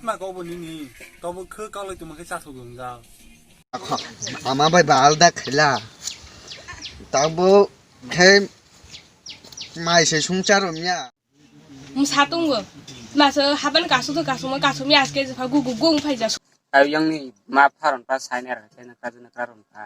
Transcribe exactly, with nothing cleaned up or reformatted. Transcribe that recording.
Ma kok bo nini, tobo khe kaulai tongma khe chathok wngjak. Ama bai ba alda khaila. Tabo khe mai se sung cha romya. Msa tongo. Masa haban kasu to kasu ma kasu mi aske je pha gu gu gung phai ja. Ayang ni ma pharon pa sainer ha khe na kaje na karon pa.